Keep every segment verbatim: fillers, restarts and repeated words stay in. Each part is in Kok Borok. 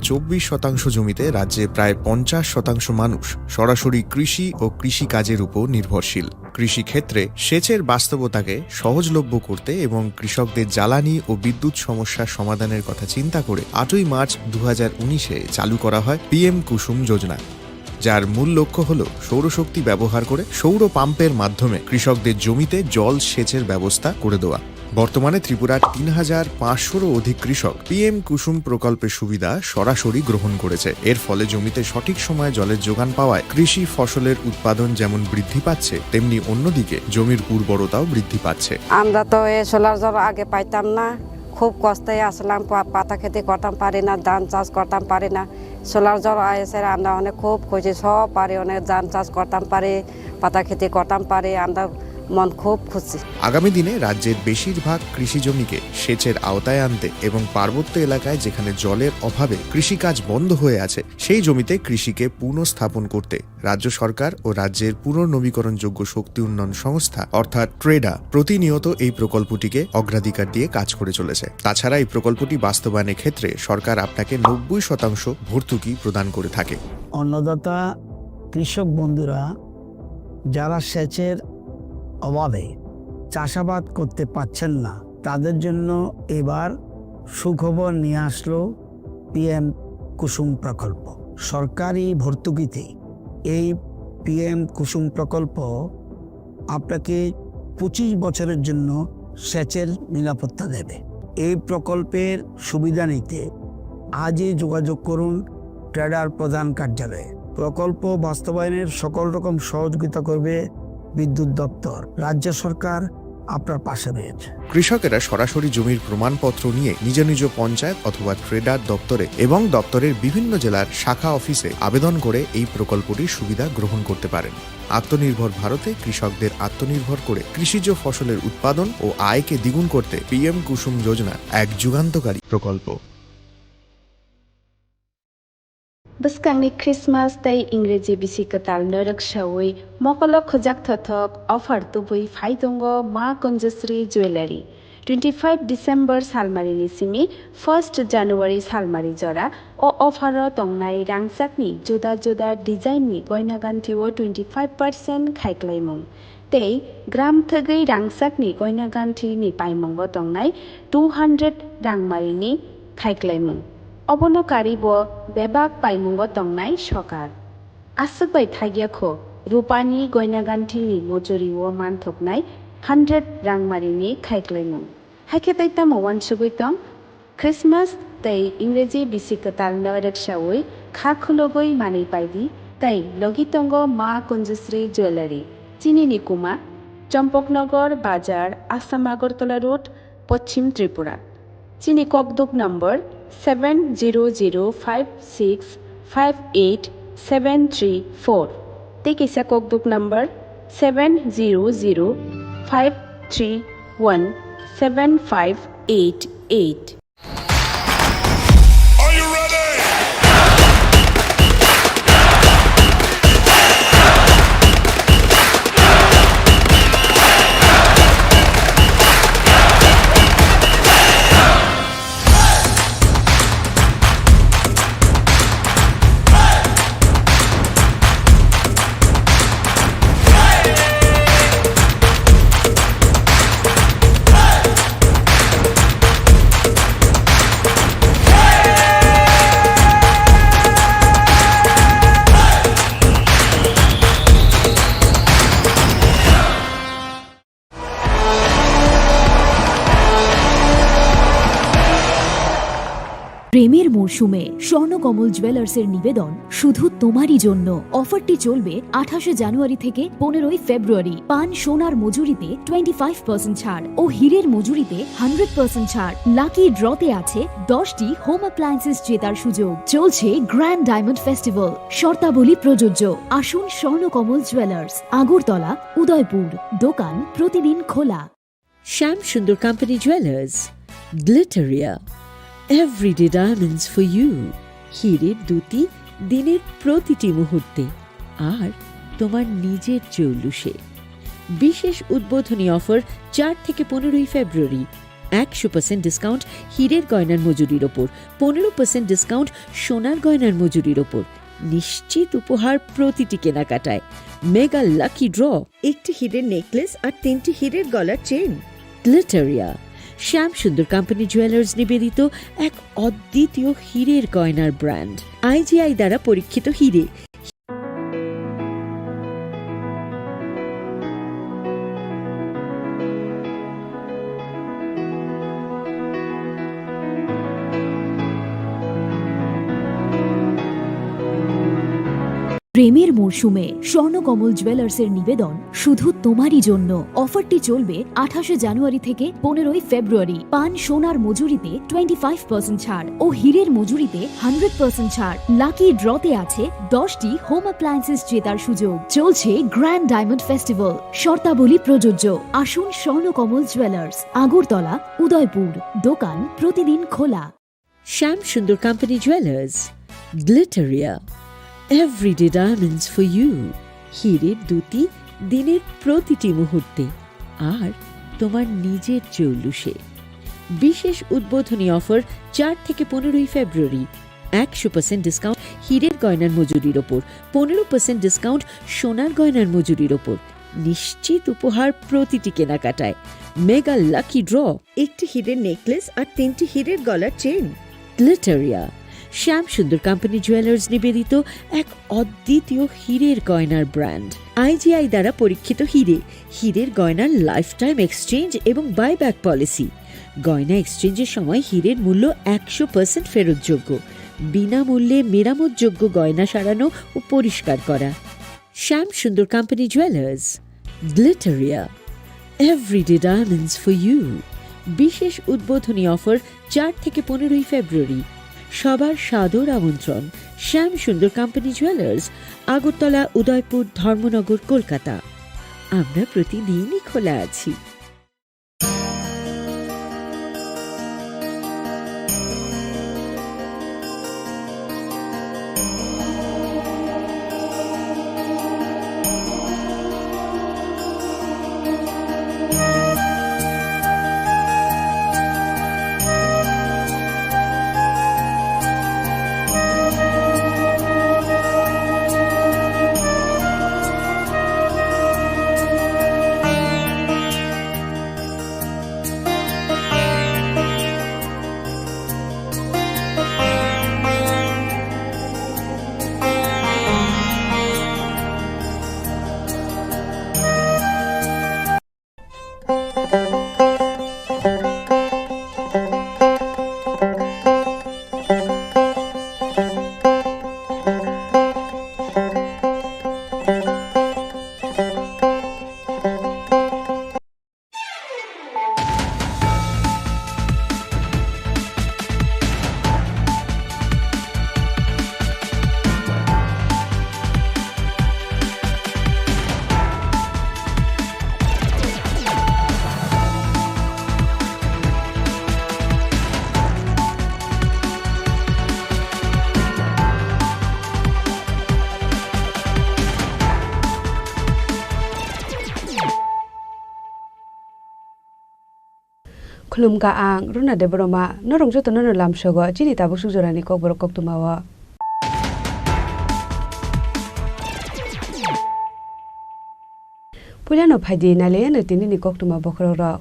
চব্বিশ শতাংশ জমিতে রাজ্যে প্রায় পঞ্চাশ শতাংশ মানুষ সরাসরি কৃষি ও কৃষিকাজের উপর নির্ভরশীল। কৃষিক্ষেত্রে সেচের বাস্তবতাকে সহজলভ্য করতে এবং কৃষকদের জ্বালানি ও বিদ্যুৎ সমস্যার সমাধানের কথা চিন্তা করে আটই মার্চ দু হাজার উনিশে চালু করা হয় পিএম কুসুম যোজনা, যার মূল লক্ষ্য হল সৌরশক্তি ব্যবহার করে সৌর পাম্পের মাধ্যমে কৃষকদের জমিতে জল সেচের ব্যবস্থা করে দেওয়া। বর্তমানে ত্রিপুরার তিন হাজার পাঁচশোরও অধিক কৃষক পিএম কুসুম প্রকল্পের সুবিধা সরাসরি গ্রহণ করেছে। এর ফলে জমিতে সঠিক সময়ে জলের যোগান পাওয়ায় কৃষি ফসলের উৎপাদন যেমন বৃদ্ধি পাচ্ছে, তেমনি অন্যদিকে জমির উর্বরতাও বৃদ্ধি পাচ্ছে। আমরা তো এই সোলার জল আগে পাইতাম না, খুব কষ্টে আসলাম, পা-, পাতা খেতি করতাম পারি না, ধান চাষ করতাম পারি না। সোলার জল এসে আমরা অনেক খুব খুশি, সব পারি, অনেক ধান চাষ করতাম পারি, পাতা খেতি করতাম পারি, আমরা মন খুব খুশি। আগামী দিনে রাজ্যের বেশিরভাগ কৃষি জমিকে সেচের আওতায় আনতে এবং পার্বত্য এলাকায় যেখানে জলের অভাবে কৃষিকাজ বন্ধ হয়ে আছে, সেই জমিতে কৃষিকে পুনঃস্থাপন করতে রাজ্য সরকার ও রাজ্যের পুনর্নবীকরণযোগ্য শক্তি উন্নয়ন সংস্থা অর্থাৎ ট্রেডা প্রতিনিয়ত এই প্রকল্পটিকে অগ্রাধিকার দিয়ে কাজ করে চলেছে। তাছাড়া এই প্রকল্পটি বাস্তবায়নের ক্ষেত্রে সরকার আপনাকে নব্বই শতাংশ ভর্তুকি প্রদান করে থাকে। অন্নদাতা কৃষক বন্ধুরা যারা সেচের অভাবে চাষাবাদ করতে পারছেন না, তাদের জন্য এবার সুখবর নিয়ে আসলো পিএম কুসুম প্রকল্প। সরকারি ভর্তুকিতে এই পিএম কুসুম প্রকল্প আপনাকে পঁচিশ বছরের জন্য সেচের নিরাপত্তা দেবে। এই প্রকল্পের সুবিধা নিতে আজই যোগাযোগ করুন ট্রেডার প্রধান কার্যালয়ে। প্রকল্প বাস্তবায়নের সকল রকম সহযোগিতা করবে বিদ্যুৎ দপ্তর। রাজ্য সরকার আপনার পাশে রয়েছে। কৃষকেরা সরাসরি জমির প্রমাণপত্র নিয়ে নিজ নিজ পঞ্চায়েত অথবা ট্রেডার দপ্তরে এবং দপ্তরের বিভিন্ন জেলার শাখা অফিসে আবেদন করে এই প্রকল্পটির সুবিধা গ্রহণ করতে পারেন। আত্মনির্ভর ভারতে কৃষকদের আত্মনির্ভর করে কৃষিজ ফসলের উৎপাদন ও আয়কে দ্বিগুণ করতে পিএম কুসুম যোজনা এক যুগান্তকারী প্রকল্প। Bwskangni Christmas tei Ingreji bisi kwtalno rwksaui mokolo khujak thothok offer tubui phai tongo Ma Kunjasri Jewellery. Twenty five December salmarini simi first January salmari jora o offer o tongnai rangchakni juda juda design ni goina ganthi o twenty five percent khaiklaimung. Tei gram thwgwi rangchakni goina ganthi ni paimungo tongnai two hundred rangmari ni khaiklaimung. Obono karibo bebak paimungo tongnai sokar. Aswk bai thagya kho, rupani goina ganthi ni mojori o manthoknai hundred rangmari ni khaiklaimung. Haikhe tei tamo uansugwi tong? Christmas tei Ingreji bisi kwtalno rwksaui kha khulugwi manwi paidi tei logi tongo Ma Kunjasri Jewellery. Chini ni kuma Champaknagar Bazar, Assam Agartala Road, Poschim Tripura. Chini kokduk number seven zero zero five six five eight seven three four. Tei kaisa kokduk number seven zero zero five three one seven five eight eight. Are you ready? প্রেমের মরশুমে স্বর্ণকমল জুয়েলার্সের নিবেদন শুধু তোমারই জন্য। অফারটি চলবে আঠাশে জানুয়ারি থেকে পনেরোই ফেব্রুয়ারি। পান সোনার মজুরিতে টোয়েন্টি ফাইভ পার্সেন্ট ছাড় ও হীরের মজুরিতে হান্ড্রেড পার্সেন্ট ছাড়। লাকি ড্রতে আছে দশটি হোম অ্যাপ্লায়েন্সেস জেতার সুযোগ। চলছে গ্র্যান্ড ডায়মন্ড ফেস্টিভ্যাল, শর্তাবলী প্রযোজ্য। আসুন স্বর্ণকমল জুয়েলার্স, আগরতলা, উদয়পুর। দোকান প্রতিদিন খোলা। Shyam Sundar Company Jewelers, Glitteria, everyday diamonds for you. হীরের দ্যুতি দিনের প্রতিটি মুহূর্তে, আর তোমার নিজের জৌলুসে। বিশেষ উদ্বোধনী অফার চার থেকে পনেরোই ফেব্রুয়ারি। একশো পার্সেন্ট ডিসকাউন্ট হীরের গয়নার মজুরির ওপর, পনেরো পার্সেন্ট ডিসকাউন্ট সোনার গয়নার মজুরির ওপর। নিশ্চিত উপহার প্রতিটি কেনাকাটায়। মেগা লাকি ড্র, একটি হীরের নেকলেস আর তিনটি হীরের গলার চেন। গ্লিটারিয়া, শ্যাম সুন্দর কোম্পানি জুয়েলার্স নিবেদিত এক অদ্বিতীয় হীরের গয়নার ব্র্যান্ড। আইজিআই দ্বারা পরীক্ষিত হীরে। প্রেমের মরশুমে স্বর্ণকমল জুয়েলার্সের নিবেদন শুধু তোমারই জন্য। অফারটি চলবে আঠাশে জানুয়ারি থেকে পনেরোই ফেব্রুয়ারি। পান সোনার মজুরিতে টোয়েন্টি ফাইভ পার্সেন্ট ছাড় ও হীরের মজুরিতে হান্ড্রেড পার্সেন্ট ছাড়। লাকি ড্রতে আছে দশটি হোম অ্যাপ্লায়েন্সেস জেতার সুযোগ। চলছে গ্র্যান্ড ডায়মন্ড ফেস্টিভ্যাল, শর্তাবলী প্রযোজ্য। আসুন স্বর্ণকমল জুয়েলার্স, আগরতলা, উদয়পুর। দোকান প্রতিদিন খোলা। Shyam Sundar company jewellers, Glitteria, everyday diamonds for you. হীরের দ্যুতি দিনের প্রতিটি মুহূর্তে আর তোমার নিজের জৌলুসে। বিশেষ উদ্বোধনী অফার চার থেকে পনেরোই ফেব্রুয়ারি। একশো পার্সেন্ট ডিসকাউন্ট হীরের গয়নার মজুরির ওপর, পনেরো পার্সেন্ট ডিসকাউন্ট সোনার গয়নার মজুরির ওপর। নিশ্চিত উপহার প্রতিটি কেনাকাটায়। মেগা লাকি ড্র, একটি হীরের নেকলেস আর তিনটি হীরের গলার চেন। গ্লিটারিয়া, শ্যাম সুন্দর কোম্পানি জুয়েলার্স নিবেদিত এক অদ্বিতীয় হীরের গয়নার ব্র্যান্ড। আইজিআই দ্বারা পরীক্ষিত হীরে, হীরের গয়নার লাইফ টাইম এক্সচেঞ্জ এবং বাইব্যাক পলিসি। গয়না এক্সচেঞ্জের সময় হীরের মূল্য একশো পার্সেন্ট ফেরতযোগ্য, বিনামূল্যে মেরামতযোগ্য গয়না সারানো ও পরিষ্কার করা। Shyam Sundar company jewellers, Glitteria, everyday diamonds for you. বিশেষ উদ্বোধনী অফার চার থেকে পনেরোই ফেব্রুয়ারি। সবার সাদর আমন্ত্রণ। শ্যাম সুন্দর কোম্পানি জুয়েলার্স, আগরতলা, উদয়পুর, ধর্মনগর, কলকাতা। আমরা প্রতিদিনই খোলা আছি। Khulumkha ang Runa Debbarma, norok jotono no lamsogo chini tabuk suk jorani kokborok koktwma o. Puilano phaidi nailaiano tinini koktwma bokhorok rok.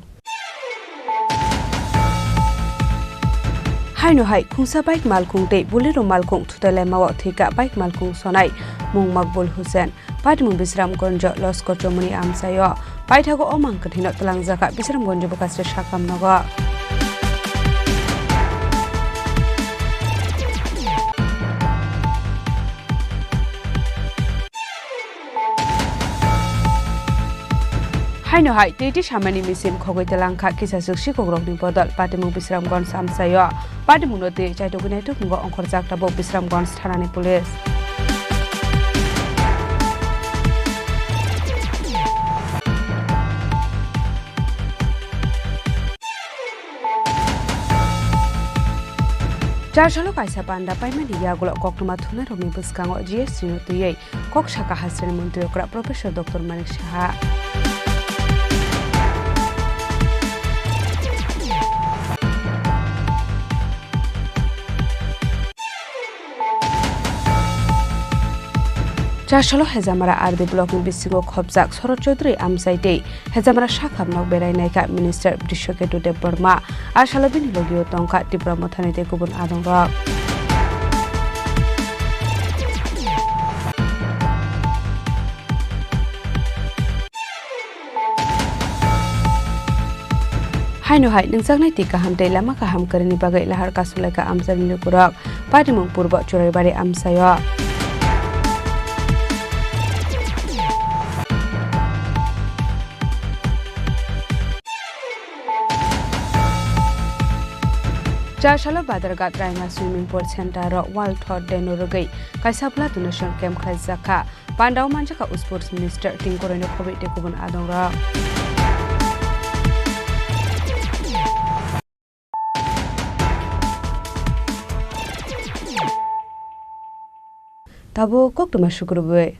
Haino hai khungsa bike malkhung tei Bolero malkhung thutai laima o thwika bike malkhung sonai mung Makbul Hussain. Patimung Bisramganjo Loskor Chomoni amchaio paithago o mang kwthwino twlangjakha Bisramganjo bwkhaste sakam nogo. Haino hai tei tei samani misim khogwi twlangkha kisaswk sikhokrokni bodol Patimung Bisramganj amchaio. Patimungno twi chaitugwi naitukmungo ongkhorjak tabuk Bisramganj thanani police. Char salo kaisa panda paimani yagulo koktwma thumnairokni bwskango G S T no twiwi kok sakha hasteni montri okra Professor Doctor Manik Saha. Chasalo Hejamara R D block ni bisingo khopjak Sorot Chaudhary amchai tei Hejamara sakham nok berai naikha Minister Brishaketu Debbarma. A salo bini logio tongkha Tipra Mothani tei kubun adongrok. Haino hai nungjaknai twi kaham tei lama kaham kwrwini bagwi lahar kasulaikha amchaini lukurok. Patimung Purbo Churaibari amchaio. Chasalo Badarghat Raima Swimming Pool Center o World Thought Day no rwgwi kaisa blood donation camp khlaijakha. Pandao manjakha Sports Minister Tingkoroi no khobwi tei kubun adongrok. Tabuk koktwma sukrubwi.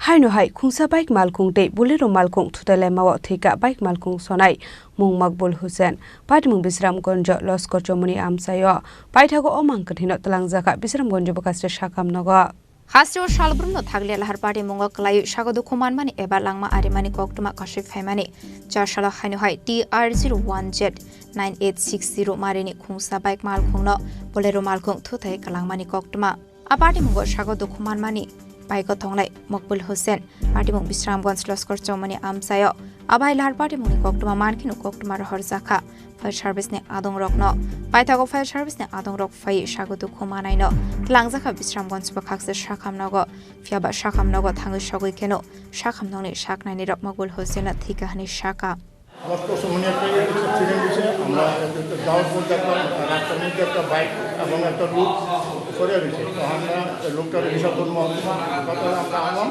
Haino hai khungsa bike malkhung tei Bolero malkhung thutai laimao thwikha bike malkhung sonai mung Makbul Hussain. Patimung Bisramganjo Loskor Chomoni amchaio. Paithago o mang kwthwino twlangjakha Bisramganjo bwkhaste sakham nogo. Hasteo salbrumno thakle lahar party mungo kwlaiwi sago dukhu manmani eba langma arimani koktwma kasui phaimani. Chasalo haino hai T R zero one Z nine eight six zero marini khungsa bike malkhungno Bolero malkhung thutai kwlangmani koktwma. A party mungo sago dukhu manmani bike o tongnai Mokbul Hussain, party mung Bisramganj Loskor Chomoni amchaio. Abai lahar party mungni koktwma mankhino koktwma rohorjakha. Fire service ni adongrokno. Paithago fire service ni adongrok phai sago dukhu manaino. Twlangjakha Bisramganj bwkhakse sakham nogo. Phiyaba sakham nogo thangwi sogwi kheno sakham nokni saknaini rok Mokbul Hussain no thika hwnwi saka. নষ্ট সময় একটা অ্যাক্সিডেন্ট হয়েছে। আমরা যাওয়ার পর দেখলাম রাস্তার মধ্যে একটা বাইক এবং একটা লোক পড়ে রয়েছে। তো আমরা লোকটার হিসাব করবো। আমরা আনলাম।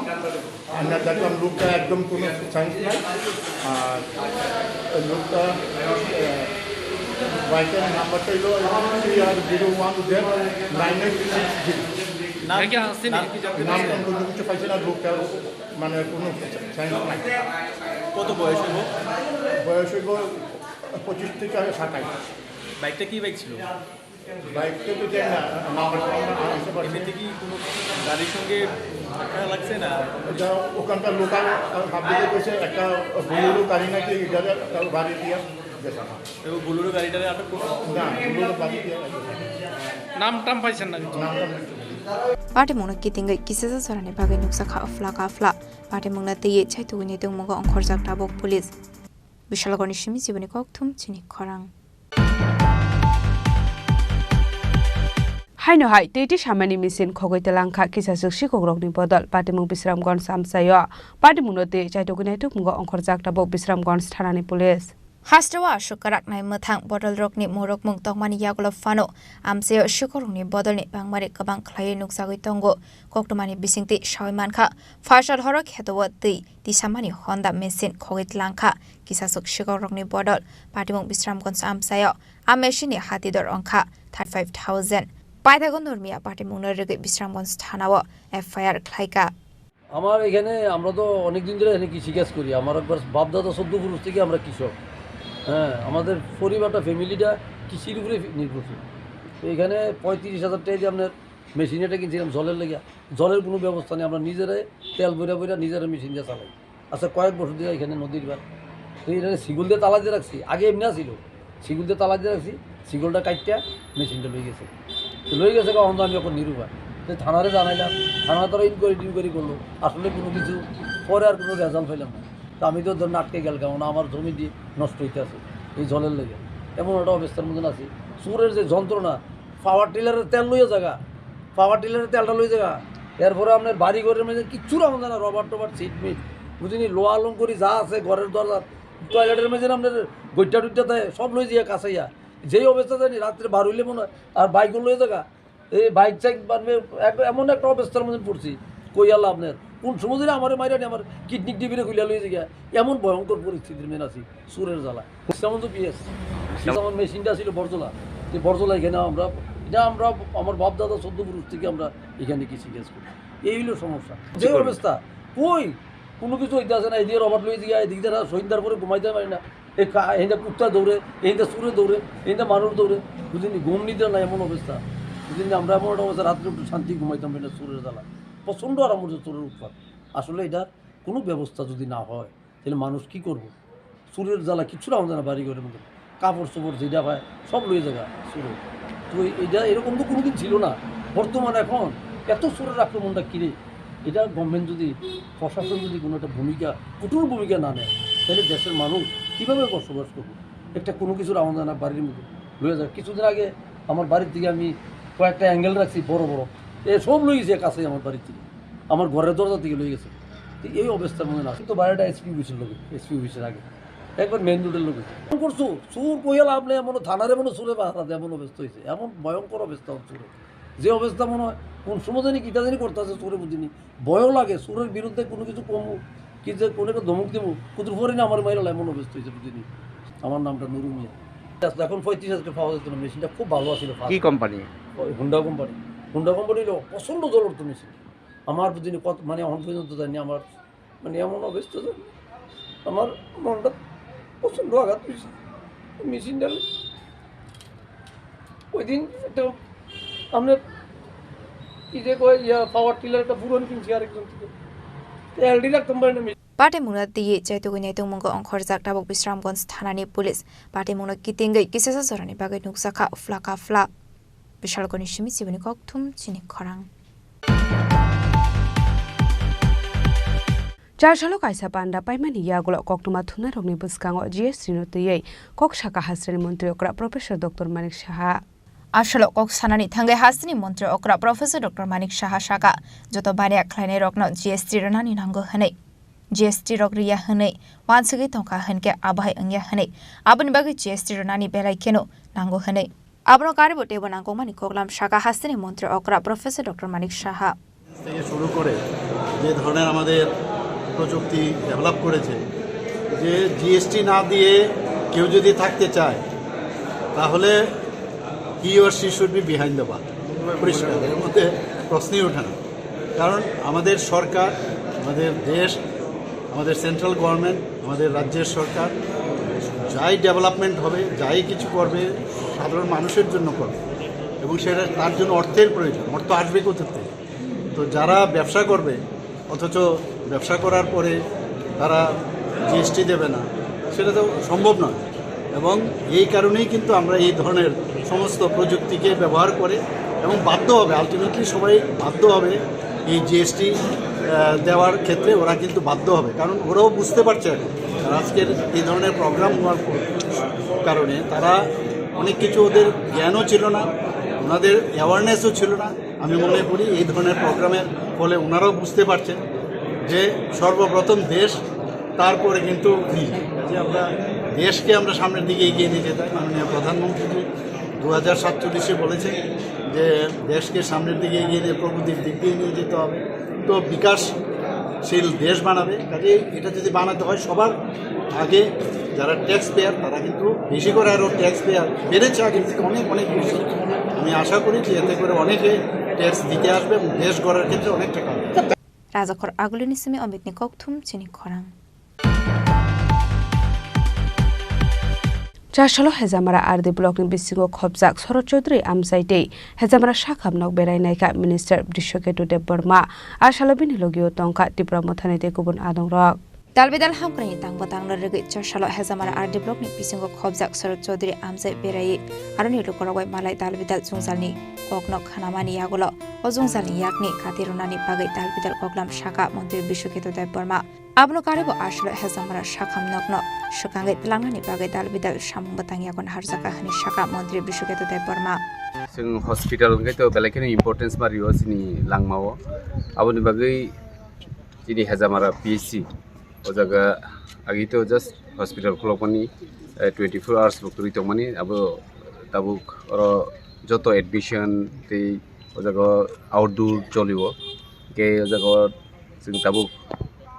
আমরা দেখলাম লোকটা একদম কোনো সেন্স নাই। আর লোকটা, আহ, বাইকের নাম্বারটা হলো T R zero one Z nine eight six zero। নাম কি? নাম কি জানতে নাম পারছেন? টাম কোনো কিছু পাইছে না, লোকটা মানে কোনো সেন্স নাই। কত বয়স হইব? বয়স হইব পঁচিশ থেকে সাতাইশ। বাইকটা কি বাইক ছিল? বাইকটা তো জানি না, নাম্বারটা আমরা আনতে পারছি না। এমনিতে কি কোনো গাড়ির সঙ্গে ধাক্কা লাগছে না? এটা ওখানকার লোকাল পাবলিকে কইছে একটা বোলেরো গাড়ি নাকি এটারে একটা বাড়ি দিয়ে গেছে। তো বোলেরো গাড়িটারে আটক করছে? না, বোলেরো বাড়ি দিয়ে গেছে। নাম টাম পাইছেন না কিছু? নাম টাম কিছু না। Patimungno kitingwi kisasa jorani bagwi nukjakha afla kafla. Patimungno twiwi chaitugwini tongmungo ongkhorjak tabuk police. Bishalgarni simi jiboni kokthum chini khorang. Haino hai twi twi samani machine khogwi twlangkha kisaswk sikokrokni bodol patimung Bisramganj amchaio. Patimungno twi chaitugwi naitukmungo ongkhorjak tabuk Bisramganj thanani police. Hasteo aswk kwrak nai mwthang bodolrokni murukmung tongmani yagulo phano amchaio sikokrokni bodolni bangmari kwbang khlaiwi nukjagwi tongo. Koktwmani bisingtwi sawi mankha, phaisal horo kheto-o twi tisamani Honda machine khogwi tlangkha. Kisaswk sikokrokni bodol patimung Bisramganj amchaio a machine ni hati dor wngkha thirty five thousand. Paithago Nurmia patimungno rwgwi Bisramganj thanao F I R khlaikha. আমার এখানে, আমরা তো অনেক দিন ধরে এখানে কৃষিকাজ করি। আমার একবার বাপ দাদা চোদ্দ পুরুষ থেকে আমরা কৃষক। হ্যাঁ, আমাদের পরিবারটা, ফ্যামিলিটা কৃষির উপরে নির্ভরশীল। তো এখানে পঁয়ত্রিশ হাজার টাকা দিয়ে আপনার মেশিন এটা কিনছিলাম জলের লেগে। জলের কোনো ব্যবস্থা নেই, আমরা নিজেরাই তেল ভরে ভরে নিজেরা মেশিন দিয়ে চালাই। আচ্ছা, কয়েক বছর দিয়ে এখানে নদীর পার। তো এটা সিগুল দিয়ে তালা দিয়ে রাখছি, আগে এমনি ছিল, সিগুল দিয়ে তালা দিয়ে রাখছি, সিগুলটা কাটটা মেশিনটা লই গেছে। তো লই গেছে, এখন তো আমি এখন নিরুপায়। তো থানারে জানাইলাম, থানা তারা ইনকোয়ারি টিনকোয়ারি করলো, আসলে কোনো কিছু পরে আর কোনো রেজাল্ট পাইলাম না। তো আমি তো ধরেন আটকে গেলাম, কারণ আমার জমি দিয়ে নষ্ট হইতে আছে এই জলের লেগে। এমন একটা অবস্থার মতন আছি। চোরের যে যন্ত্রণা, পাওয়ার টিলারের তেল লইয়া জায়গা, পাওয়ার টিলারের তেলটা লইয়া জায়গা। এরপরে আপনার বাড়ি ঘরের মধ্যে কিচ্ছু রাখুন না, রবার টবার, সিট মিট, বুঝিনি, লোহা লঙ্করি যা আছে ঘরের দরজা, টয়লেটের মধ্যে আপনার গইট্টা টুইট্টা দেয়, সব লই যাইয়া কাছাইয়া। যেই অবস্থা জানি, রাত্রে বার হইলে মনে হয়, আর বাইকও লইয়া জায়গা। এই বাইক চাইক মানে এক-, এমন একটা অবস্থার মধ্যে পড়ছি, কইয়া লাভ নেই। কোন সময় যদি আমারে মাইরা নি, আমার কিডনি টিভিরে খুলিয়া লইয়া জায়গা, এমন ভয়ঙ্কর পরিস্থিতির মধ্যে আছি। চোরের জ্বালা। ইসলামগঞ্জ পিএস। ইসলাম- আমার মেশিনটা ছিল বরজলা। যে বরজলা এখানে আমরা, এটা আমরা, আমার বাপ দাদা চোদ্দ পুরুষ থেকে আমরা এখানে কৃষি কাজ করি। এই হইলো সমস্যা। যে করে। অবস্থা, কই কোনো কিছু হইতে আছে না, এদিকে রবার্ট লই দিয়ে, এদিকে তারা সন্ধ্যার পরে ঘুমাইতে পারি না। এই কা-, এইটা কুত্তা দৌড়ে, এইটা চোরে দৌড়ে, এইটা মানুষ দৌড়ে, বুঝলি, ঘুম নিতে না এমন অবস্থা। দুদিন আমরা এমন একটা অবস্থা, রাত্রে একটু শান্তি ঘুমাইতাম পারি না চোরের জ্বালা, প্রচণ্ড আরম্ভ হচ্ছে চোরের উৎপাত। আসলে এটা কোনো ব্যবস্থা যদি না হয়, তাহলে মানুষ কি করবো? চোরের জ্বালা কিচ্ছু রাখা যায় না বাড়ি ঘরের মধ্যে, কাপড় চোপড় যেটা পায় সব লয়ে যাবে চোরে। তো এটা এরকম তো কোনোদিন ছিল না। বর্তমানে এখন এত চোরের আক্রমণটা কিরে, এটা গভর্নমেন্ট যদি, প্রশাসন যদি কোনো একটা ভূমিকা, কঠোর ভূমিকা না নেয়, তাহলে দেশের মানুষ কীভাবে বসবাস করবে? একটা কোনো কিছু রাখা যায় না বাড়ির মধ্যে, লয়ে যায়। কিছুদিন আগে আমার বাড়ির থেকে আমি কয়েকটা অ্যাঙ্গেল রাখছি বড় বড়, এ সব লয়ে গেছে কাছে আমার বাড়ির থেকে, আমার ঘরের দরজা থেকে লয়ে গেছে। তো এই অবস্থার মধ্যে না, তো বাড়িটা এসপি অফিসের লোকে, এসপি অফিসের আগে একবার মেইন রোডের লোকে। এমন করছো, চোর কইয়া লাভ নেই, এমন থানারে মনে চোরে পাহারা দেয়, এমন অবস্থা হয়েছে, এমন ভয়ঙ্কর অবস্থা হচ্ছে চোরের। যে অবস্থা মনে হয় কোন সময় জানি কিতা জানি করতেছে চোরে বুঝিনি, ভয়ও লাগে। চোরের বিরুদ্ধে কোনো কিছু কমু কি যে কোনো একটা ধমক দেবো, কুতুর পরে না আমার মাইরা এমন অবস্থা হয়েছে বুঝিনি। আমার নামটা নুরু মিয়া। এখন পঁয়ত্রিশ হাজার পাওয়া যেত না, মেশিনটা খুব ভালো আছিল। কি কোম্পানি? ওই হুন্ডা কোম্পানি। হুন্ডা কোম্পানি হলো প্রচণ্ড জ্বলন্ত মেশিন। আমার বুঝিনি কত, মানে, এখন পর্যন্ত জানি আমার, মানে, এমন অবস্থা যে আমার মনটা প্রচণ্ড আঘাত হয়েছে। মেশিনটা ওই দিন একটা আপনার কি যে কয় ইয়া, পাওয়ার টিলার একটা পুরন কিনছি আরেকজন থেকে, এলডি রাখতাম পারি না। Patimungno twiwi chaitugwi naitukmungo ongkhorjak tabuk Bisramganj thanani police. Patimungno kitingwi kisasa jorani bagwi nukjakha phlaka phla. Bishalgoni simi chibini kokthum chini khorang. Char salo kaisa panda paimani yagulo koktwma thumnairokni bwskango G S T no twiwi kok saka hasteni montri okra Professor Doctor Manik Saha. Asalo kok sanani thangwi hasteni montri okra Professor Doctor Manik Saha saka, joto baniya khlainairokno G S T rwnani nango hwnwi. G S T rok riya hwnwi wansugwi tongkha hwnkhe abohai wngya hwnwi, aboni bagwi G S T rwnani belai kheno nango hwnwi. Abono karibo teibo nangkukmani koklam saka hasteni montri okra Professor Doctor Manik Saha. থেকে শুরু করে যে ধরনের আমাদের প্রযুক্তি ডেভেলপ করেছে, যে জিএসটি না দিয়ে কেউ যদি থাকতে চায়, তাহলে he or she should be behind the bar। পরিষ্কার, এর মধ্যে প্রশ্নই ওঠে না। কারণ আমাদের সরকার, আমাদের দেশ, আমাদের সেন্ট্রাল গভর্নমেন্ট, আমাদের রাজ্যের সরকার যাই ডেভেলপমেন্ট হবে, যাই কিছু করবে, সাধারণ মানুষের জন্য করবে, এবং সেটা, তার জন্য অর্থের প্রয়োজন। অর্থ আসবে কোথা থেকে? তো যারা ব্যবসা করবে, অথচ ব্যবসা করার পরে তারা জিএসটি দেবে না, সেটা তো সম্ভব নয়। এবং এই কারণেই কিন্তু আমরা এই ধরনের সমস্ত প্রযুক্তিকে ব্যবহার করে, এবং বাধ্য হবে, আলটিমেটলি সবাই বাধ্য হবে এই জিএসটি দেওয়ার ক্ষেত্রে, ওরা কিন্তু বাধ্য হবে, কারণ ওরাও বুঝতে পারছে এখন। আর আজকের এই ধরনের প্রোগ্রাম হওয়ার কারণে তারা অনেক কিছু, ওদের জ্ঞানও ছিল না, ওনাদের অ্যাওয়ারনেসও ছিল না। আমি মনে করি এই ধরনের প্রোগ্রামের ফলে ওনারাও বুঝতে পারছেন যে সর্বপ্রথম দেশ, তারপরে কিন্তু নিজে। কাজে আমরা দেশকে আমরা সামনের দিকে এগিয়ে নিয়ে যেতে হয়। মাননীয় প্রধানমন্ত্রী দু হাজার সাতচল্লিশে বলেছেন যে দেশকে সামনের দিকে এগিয়ে নিয়ে, প্রগতির দিক দিয়ে নিয়ে যেতে হবে। তো বিকাশশীল দেশ বানাবে। কাজে এটা যদি বানাতে হয়, সবার আগে যারা ট্যাক্স পেয়ার, তারা কিন্তু বেশি করে আরও ট্যাক্স পেয়ার বেড়েছে আগের থেকে অনেক, অনেক বেশি। আমি আশা করি যে এতে করে অনেকে ট্যাক্স দিতে আসবে এবং দেশ গড়ার ক্ষেত্রে অনেকটা কাজ হবে। Rajakhor Agulini simi Omitni kokthum chini khorang. Chasalo Hejamara R D block ni bisingo khopjak Sorot Chaudhuri amchai tei Hejamara sakham nok berai naikha Minister Brishaketu Debbarma. Asalo bini logio tongkha Tipra Mothani tei kubun adongrok. Dalbidal hamkrai ni tangbo tangna rwgwi Chasalo Hejamara R D block ni bisingo khopjak Sorot Chaudhuri amchai beraiwi aroni lukurok bai malai dalbidal jwngjalni kokno khnamani yagulo o jwngjalni yakni kati rwnani bagwi dalbidal koklam saka Montri Bishwaketu Debbarma. Abono karibo aswk Hejamara sakham nokno swkangwi twlangnani bagwi dalbidal samung bwtang yago naharjaka hwnwi saka Montri Bishwaketu Debbarma. Chwng hospital hwnkhe to belai kheno importance ma rio chini langmao. Aboni bagwi chini Hejamara P H C o jaga agi to just hospital khulokmani, eh, twenty four hours bo kwrwi tongmani, abo tabuk oro joto admission tei o jaga outdoor cholio. Hwnkhe o jaga o chwng tabuk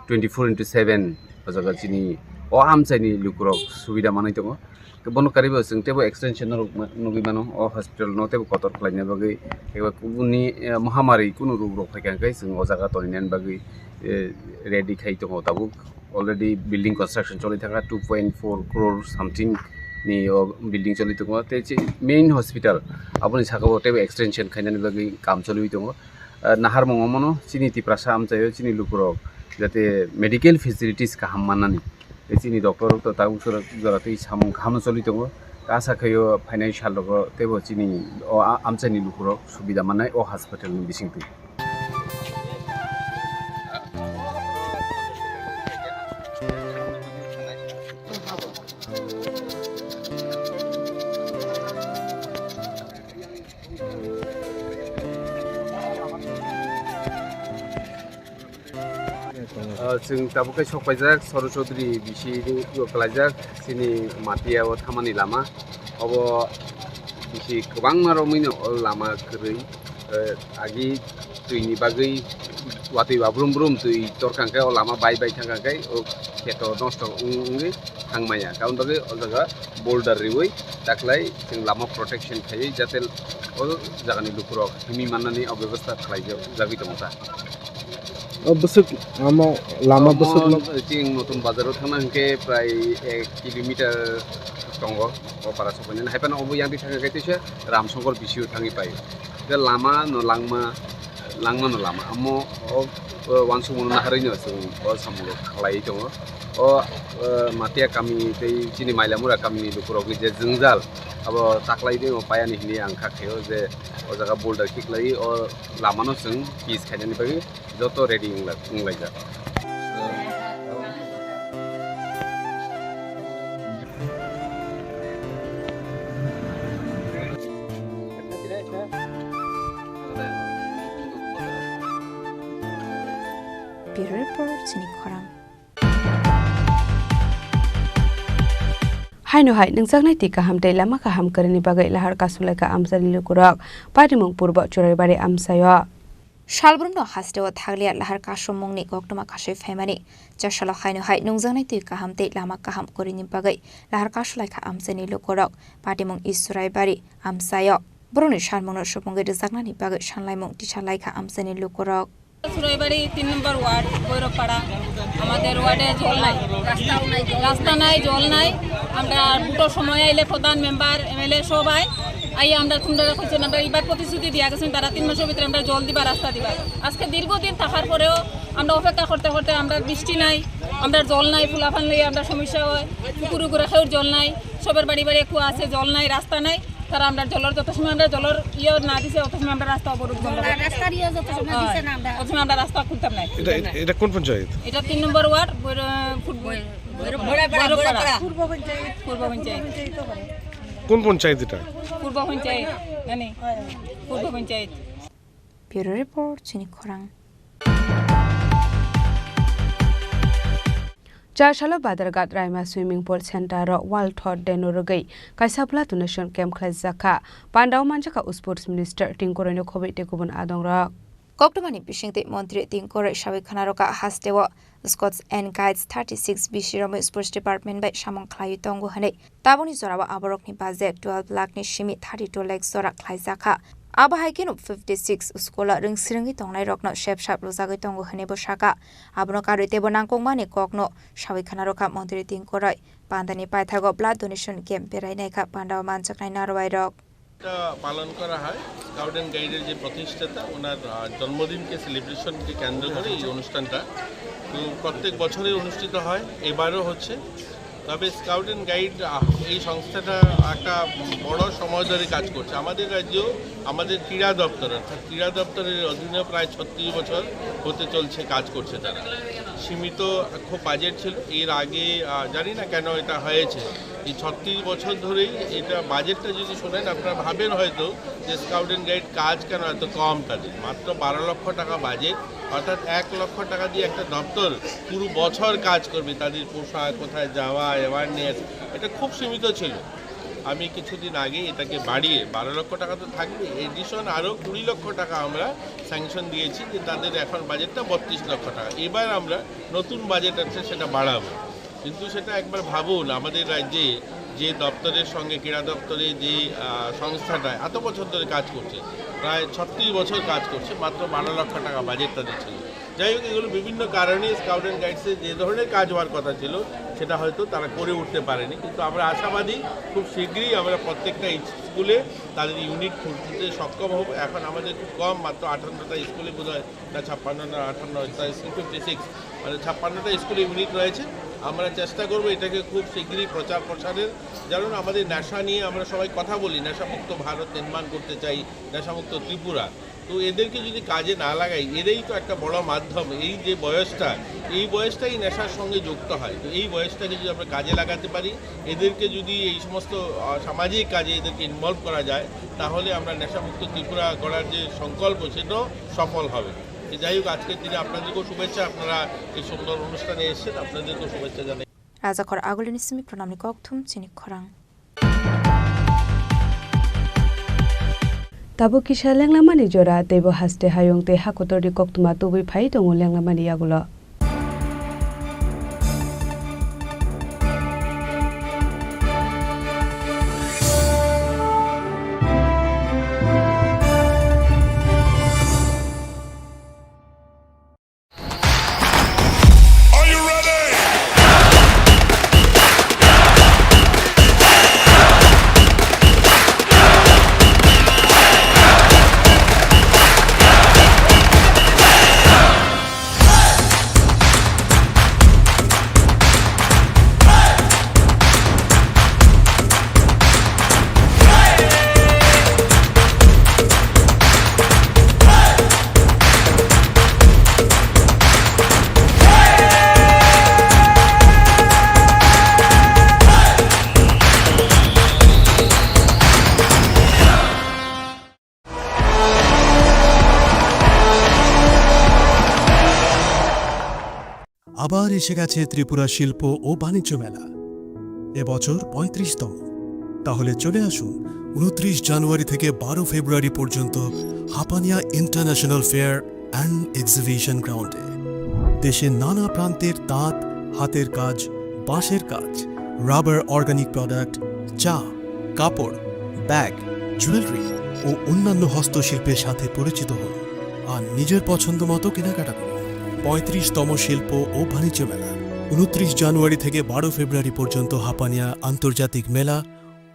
twenty four into seven o jaga chini o amchaini lukurok subida manwi tongo. Bono karibo chwng teibo extension norok ma-, nugwi mano o hospital no teibo kotor khlaina bagwi, eba kubuni, eh, mahamari kunu rog rok phaikha hwnkhe chwng o jaga toninan bagwi, eh, ready khai tongo tabuk. Already building construction choli thangkha, two point four crore something ni o building choli tongo, tei chi main hospital aboni saka o teibo extension khainani bagwi kam choliwi tongo. Ah, naharmung omono chini Tiprasa amchaio chini lukurok jate medical facilities kaham mannani, tei chini doctor rok to tabuk jora tei samung kaham choli tongo. Asa khaio phainai sal rogo teibo chini o a-, amchaini lukurok subida mannai o hospital ni bisingtwi. Ah, chwng tabuk khe sok paijak, Soro Chaudhary bisi o klaijak, chini Matia o thamani lama. Obo bisi kwbangma romwi no o lama kwrwi, eh, agi twi ni bagwi watwi ba brum brum twi torkang khe o lama bai bai thangkang khe o kheto nosto wng-, wngwi thangmaya. Aboni bagwi o jaga boulder riwi taklai chwng lama protection khaiwi jate o jagani lukurok himwi mannani o bebostha khlaijak, jagwi tongo ta. O bwswk amo lama bwswk no. Chwng Notun Bazar o thangna hwnkhe prai ek kilometer tongo o para sokmani. Haiphano obo yang di thangkhe teisa Ramsongkor bisi o thangwi pai. Khe lama no langma, langma no lama. Amo o, o wansukmano naharwi no chwng o samung khlaiwi tongo. O, o Matia kami tei chini Mailamura kamini lukurokni je jwngjal abo taklai de o payani hwnwi ang kha khaio je o jaga boulder kiklaiwi o lamano chwng pitch khainani bagwi joto ready wngla-, wnglaijak. Bureau Report, chini khorang. Haino hai nungjaknai twi kaham tei lama kaham kwrwini bagwi lahar kasulaikha amchaini lukurok. Patimung Purbo Churaibari amchaio. Salbrumno hasteo thakliya lahar kasumungni koktwma kasui phaimani. Chasalo haino hai nungjaknai twi kaham tei lama kaham kwrwini bagwi lahar kasulaikha amchaini lukurok. Patimung Churaibari amchaio. Borokni salmungno supungwi rwjaknani bagwi sanlaimung tisalaikha amchaini lukurok. Suraibari তিন নম্বর ওয়ার্ড, ভৈরবপাড়া। আমাদের ওয়ার্ডে জল নাই, রাস্তা নাই, জল নাই। আমরা ভোটর সময় আইলে প্রধান মেম্বার, এমএলএ সবাই আই আমরা তোমরা কইছেন, আমরা এবার প্রতিশ্রুতি দিয়া গেছেন, তারা তিন মাসের ভিতরে আমরা জল দিবা, রাস্তা দিবা। আজকে দীর্ঘদিন থাকার পরেও আমরা অপেক্ষা করতে করতে আমরা বৃষ্টি নাই, আমরা জল নাই, ফুলাফান লইয়া আমরা সমস্যা হয়, পুকুর উকুরে কেউর জল নাই, সবার বাড়ি বাড়ি কুয়া আছে, জল নাই, রাস্তা নাই। তারা আমরা জলর, যত সময় আমরা জলর ইয়ে না দিছে, অত সময় আমরা রাস্তা অবরোধ বন্ধ করি। রাস্তার ইয়ে যত সময় হ্যাঁ। দিছে না আমরা। অত সময় আমরা রাস্তা খুলতাম না। এটা, এটা, এটা কোন পঞ্চায়েত? এটা তিন নম্বর ওয়ার্ড, বৈর-, ফুট-, বৈর-, বৈরবপাড়া। বৈরবপাড়া। পূর্ব পঞ্চায়েত। পূর্ব পঞ্চায়েত। কোন পঞ্চায়েত এটা? পূর্ব পঞ্চায়েত, জানি। পূর্ব panchayat. Bureau Report, chini khorang. Chasalo Badarghat Raima Swimming Pool Center o World Thought Day no rwgwi kaisa blood donation camp khlaijak kha. Pandao manjakha Sports Minister Tingkoroi no khobwi tei kubun adongrok. Koktwmani bisingtwi Montri Tingkoroi sawi khwnarokha hasteo Scouts and Guides thirty six B C romwi Sports Department bai samung khlaiwi tongo hwnwi. Tabukni jorao aborokni budget twelve lakh ni simi thirty two lakh jora khlaijakha. Abo hai kheno fifty six school o rwngsirwngwi tongnairokno sepsap rwjagwi tongo hwnwi bo sakha. Abono karwi teibo nangkukmani kokno sawi khwnarokha Montri Tingkoroi. Pandani paithago blood donation camp berai naikha pandao manjaknai narwai rok. এটা পালন করা হয় scout and গাইডের যে প্রতিষ্ঠাতা, ওনার, আহ, জন্মদিনকে, সেলিব্রেশনকে কেন্দ্র করে এই অনুষ্ঠানটা। তো প্রত্যেক বছরই অনুষ্ঠিত হয়, এবারও হচ্ছে। তবে স্কাউট অ্যান্ড গাইড, আহ, এই সংস্থাটা একটা বড় সময় ধরে কাজ করছে। আমাদের রাজ্যেও আমাদের ক্রীড়া দপ্তর, অর্থাৎ ক্রীড়া দপ্তরের অধীনে প্রায় ছত্রিশ বছর হতে চলছে, কাজ করছে তারা। সীমিত খুব বাজেট ছিল। এর আগে, আহ, জানি না কেন এটা হয়েছে। এই ছত্রিশ বছর ধরেই এটা বাজেটটা যদি শোনেন, আপনারা ভাবেন হয়তো যে স্কাউট অ্যান্ড গাইড কাজ কেন এত কম তাদের। মাত্র বারো লক্ষ টাকা বাজেট, অর্থাৎ এক লক্ষ টাকা দিয়ে একটা দপ্তর পুরো বছর কাজ করবে। তাদের পোশাক, কোথায় যাওয়া, অ্যাওয়ারনেস, এটা খুব সীমিত ছিল। আমি কিছুদিন আগে এটাকে বাড়িয়ে বারো লক্ষ টাকা তো থাকবে, এডিশন আরও কুড়ি লক্ষ টাকা আমরা স্যাংশন দিয়েছি, যে তাদের এখন বাজেটটা বত্রিশ লক্ষ টাকা। এবার আমরা নতুন বাজেট আছে, সেটা বাড়াবো। কিন্তু সেটা একবার ভাবুন, আমাদের রাজ্যে যে দপ্তরের সঙ্গে ক্রীড়া দপ্তরে যে, আহ, সংস্থাটা এত বছর ধরে কাজ করছে, প্রায় ছত্রিশ বছর কাজ করছে, মাত্র বারো লক্ষ টাকা বাজেট তাদের ছিল। যাই হোক, এগুলো বিভিন্ন কারণে স্কাউট অ্যান্ড গাইডসে যে ধরনের কাজ হওয়ার কথা ছিল, সেটা হয়তো তারা করে উঠতে পারেনি। কিন্তু আমরা আশাবাদী, খুব শীঘ্রই আমরা প্রত্যেকটা স্কুলে তাদের ইউনিট খুলতে সক্ষম হব। এখন আমাদের খুব কম, মাত্র আটান্নটা স্কুলে বোধহয়, না, ছাপ্পান্ন না আটান্ন, ফিফটি সিক্স, মানে ছাপ্পান্নটা স্কুলে ইউনিট রয়েছে। আমরা চেষ্টা করব এটাকে খুব শীঘ্রই প্রচার প্রসারের। যেমন আমাদের নেশা নিয়ে আমরা সবাই কথা বলি, নেশামুক্ত ভারত নির্মাণ করতে চাই, নেশামুক্ত ত্রিপুরা। তো এদেরকে যদি কাজে না লাগাই, এরাই তো একটা বড় মাধ্যম। এই যে বয়সটা, এই বয়সটাই নেশার সঙ্গে যুক্ত হয়। তো এই বয়সটাকে যদি আমরা কাজে লাগাতে পারি, এদেরকে যদি এই সমস্ত, আহ, সামাজিক কাজে এদেরকে ইনভলভ করা যায়, তাহলে আমরা নেশামুক্ত ত্রিপুরা গড়ার যে সংকল্প, সেটাও সফল হবে। তো যাই হোক, আজকের দিনে আপনাদেরকেও শুভেচ্ছা, আপনারা এই সুন্দর অনুষ্ঠানে এসেছেন, আপনাদেরকেও শুভেচ্ছা জানাই। Rajakhor agulini simi pranamni kokthum chini khorang. Tabuk kisa lenglamani jora, teibo haste hayung tei hakotorni koktwma tubui phai tongo lenglamani yagulo. আবার এসে গেছে ত্রিপুরা শিল্প ও বাণিজ্য মেলা, এবছর পঁয়ত্রিশতম। তাহলে চলে আসুন ঊনত্রিশ জানুয়ারি থেকে বারো ফেব্রুয়ারি পর্যন্ত Hapania international fair and exhibition গ্রাউন্ডে। দেশের নানা প্রান্তের তাঁত, হাতের কাজ, বাঁশের কাজ, রাবার, অর্গানিক প্রোডাক্ট, চা, কাপড়, ব্যাগ, জুয়েলারি ও অন্যান্য হস্তশিল্পের সাথে পরিচিত হন আর নিজের পছন্দ মতো কেনাকাটা করুন। পঁয়ত্রিশতম শিল্প ও বাণিজ্য মেলা, ঊনত্রিশ জানুয়ারি থেকে বারো ফেব্রুয়ারি পর্যন্ত হাপানিয়া আন্তর্জাতিক মেলা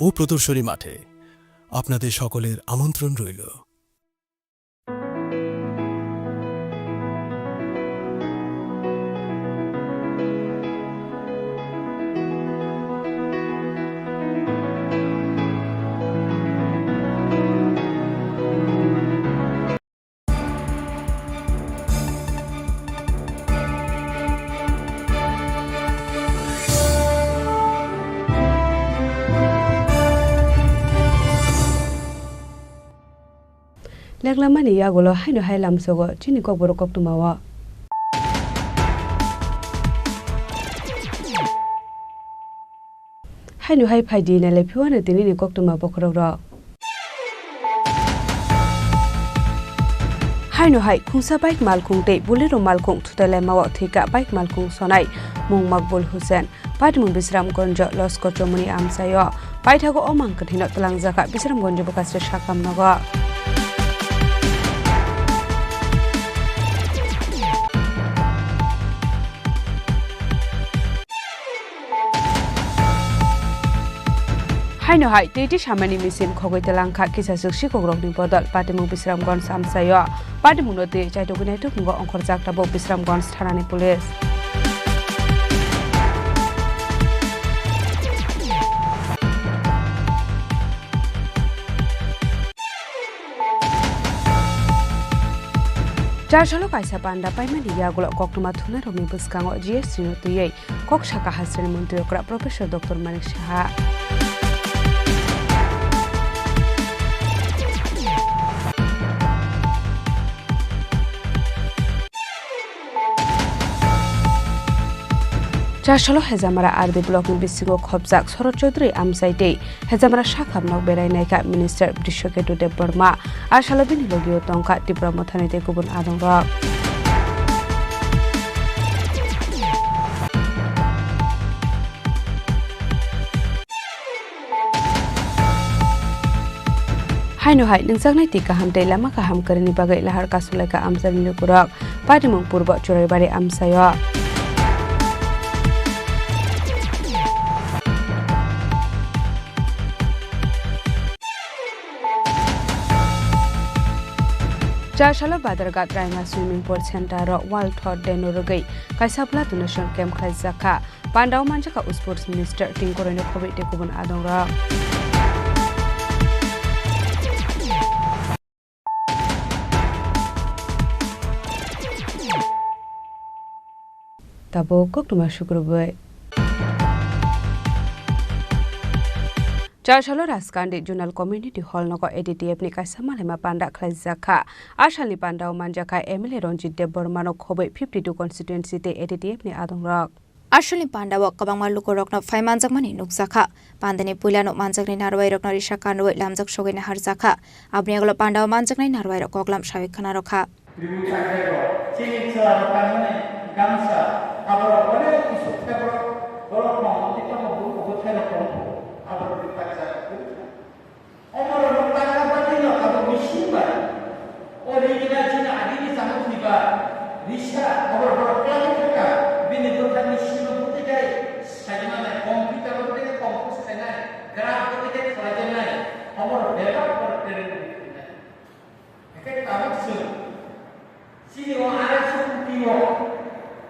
ও প্রদর্শনী মাঠে। আপনাদের সকলের আমন্ত্রণ রইল। Lenglamani yagulo haino hai lamsogo chini kokborok koktwmao. Haino hai phaidi nailai phiwano tinini koktwma bokhorokrok. Haino hai khungsa bike malkhung tei Bolero malkhung thutai laimao thwikha bike malkhung sonai mung Makbul Hussain. Patimung Bisramganjo Loskor Chomoni amchaio paithago o mang kwthwino twlangjakha Bisramganjo bwkasre sakam nogo. Haino hai tei tei samani machine khogwi twlangkha kisaswk sikokrokni bodol Patimung Bisramganj amchaio. Patimungno twi chaitugwi naitugmung ongkhorjak tabuk Bisramganj thanani police. Char salo kaisa panda paimani yagulo koktwma thumnairokni bwskango G S T no twiwi kok sakha hasrani montri okra Professor Doctor Manik Saha. Char salo Hejamara R D block ni bisingo khopjak Sorot Chaudhuri amchai tei Hejamara sakhamno berai naikha Minister Brishaketu Debbarma. A salo bini logio tongkha Tipra Mothani tei kubun adongrok. Aino hai nungjaknai tei kaham tei lama kaham kwrwini bagwi lahar kasulaikha amchaini lukurok. Patimung Purbo Churaibari amchaio. Charsalo Badharghat Raima Swimming Pool Center o World Thought Day no rwgwi kaisa blood donation camp khlaijakha. Pandao manjakha Sports Minister Tinku Royno khobwi tei kubun adongrok. Tabuk koktwma sukrubwi. Charsalo Raskandi Zonal Community Hall nogo A D T F ni kaisa malaima panda khlaijakha. A salni pandao manjakha M L A Ranjit Debbarmano khobwi fifty two constituency tei A D T F ni adongrok. A salni pandao kwbangma lukurokno phai manjakmani nukjakha. Pandani puila nuk manjaknai narwuirokno risa kanrwi lamjak sogwi naharjakha. Aboni yagulo pandao manjaknai narwuirok koklam sawi khwnarokha. Ribui phaikhe bo chini chwla rok tangmani gamsa, aborok onek kisi khe borok, borok no tei tamo bumung bo thai rok tong kho, aborok ribui phaikhe. Omorok no tangna bagwi no abo machine bai. O ribina chini agini chamung thwiba risa, aborok borok kwlangwi thangkha, bini bwkhani simi bwtwi khai saimannai, computer bwtwi khai compose khainai, graph bwtwi khai khlaijaknai, omorok bebak borok training rwkha. Hake tabuk chwng chini o arai sukti o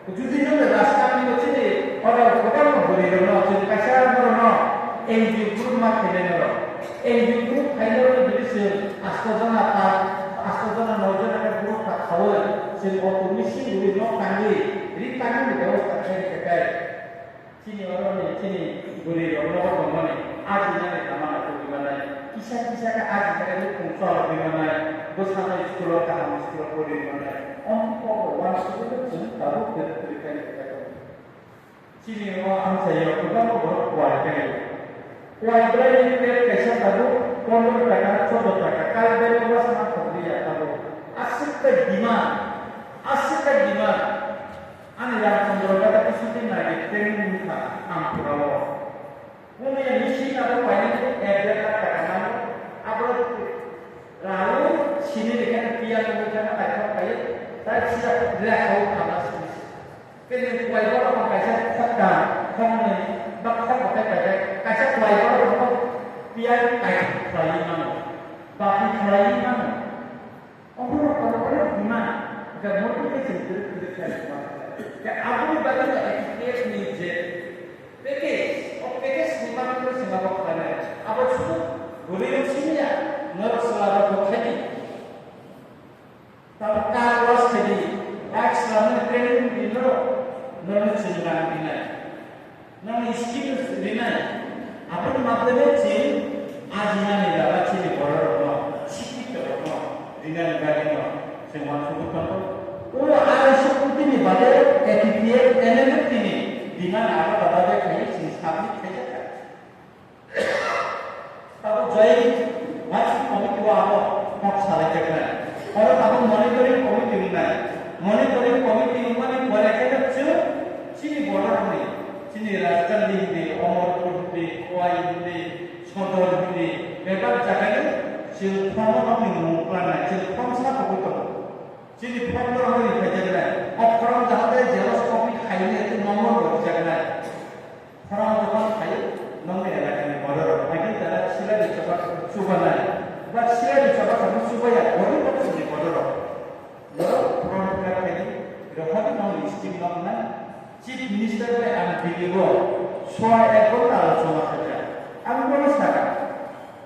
judi nwng rasta ni chini oro kwbangma bwrwi rok no chini kaisa borok no N G O group ma khainai norok. N G O group khainai rok judi chwng asto jona ta, asto jona noi jona khe group ta khaui chwng auto machine rwi nok tangwi ri tangwi ni bebosta khai rwkha khe. Chini oro ni chini bwrwi rok nogo tongmani, ajinani lama no tubui manai, kisa kisa khe ajinani tongsa rwgwi manai, bwsano school o kaham school o porwi manai, omtwi kok rok uansugwi no chwng tabuk kwrwng kwrwi khe rwkha. Chini o amchaio kwbangma borok kuai khe, kuai bwrwi ni plate kaisa tabuk pondro taka, choudo taka, kal bero bwsano thokliya tabuk, aswk khe demand, aswk khe demand. Ani Ramchandra gada kusuti nai training wngkha Ampura o. Wngya machine abo painani ek der lakh taka nango. Abo rao sini lekha piya wngwi thangma naithok khlaiwi tai sida lekha o thangma sini. Kene kuai borok kaisa khokta khoknwi ba khokba khe paijak kaisa kuai borok piya kaithok khlaiwi mano. Bati khlaiwi mano. Omo rok onek demand, hwnkhe motivation kwrwk kwrwk khe tongma. Khe aboni bagwi no F T F ni je package, o package ni bagwi no chwng abo khlainai. Abo sudu bwrwi rok simi ya, norok chwla rok bo khai di. Tamo car wash khai di, bike chwla no training di norok, norok no chwng rang rinai. Nang skills rinai, aboni maddhome chini ajinani baba chini bororokno, sikkhitorokno rinani bagwino chwng uansugwi tongo. O arai sukutini bade A T P F M L A tini demand abo baba bai khai chini submit khaijak kha. Tabuk joint working committee o abo kok salaijaknai. Oro tabuk monitoring committee wngnai. Monitoring committee wngmani pore khe no chwng chini bororokni, chini Rajkandi hindi, Omorpur hindi, Khowai hindi, Sodor hindi, bebak jagani chwng form o nokni mung klangnai, chwng form sa tugwi tongo. Chini form no rwgwi phaijaknai. O form jahate xerox copy khainai tei number bo rijaknai. Khorang dophano khai nokni elakani bororok agini dara silani choba chubanai ba silani choba thangwi chubaya, borok rok chini bororok. Borok front line khai rohorni nokni scheme nokna Chief Minister bai ang Delhi o soa ek ghonta alochona khaikha. Ang bono sakha,